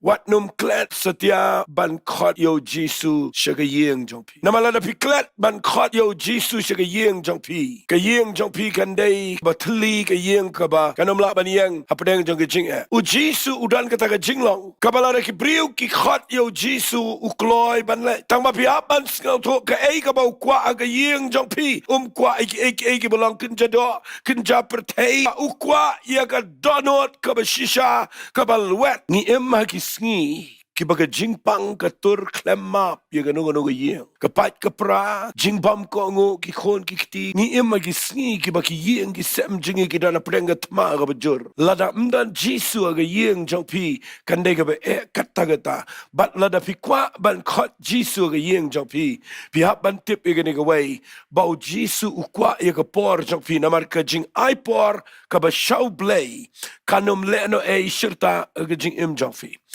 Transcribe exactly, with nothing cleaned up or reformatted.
wat nym klet satia ban khot ïa u Jisu sha ka ïing jong phi. Namar lada phi klet ban khot ïa u Jisu sha ka ïing jong phi, ka ïing jong phi kan dei kaba thylli, ka ïing kaba kan ym lah ban ïeng hapdeng jong ka jingeh. U Jisu u don kata ka jinglong kaba lada ki briew ki khot ïa u Jisu u kloi ban leh. Tang ba phi hap ban sngewthuh kaei kaba u kwah ha ka ïing jong phi. Um kwah ïa kiei kiei kiba long kynja doh kynja pyrthei. U kwah ïa ka dohnud kaba shisha kaba lwet. Ngi im ha ki sngi kiba ka jingpang ka tur khlem map ïa kano kano ka ïing. Ka pait ka pra, jingbam kohnguh, ki khun ki kti. Ngi im ha ki sngi kiba ki ïing ki sem jong ngi ki don hapdeng ka thma kaba jur. Lada ym don Jisu ha ka ïing jong phi, kan dei kaba eh katta katta. Bad lada phi kwah ban khot Jisu ha ka ïing jong phi, phi hap ban tip ïa kane kawei, ba u Jisu u kwah ïa ka por jong phi, namar ka jingai por kaba sha U Blei kan ym leh noh ei shirta ha ka jingim jong phi.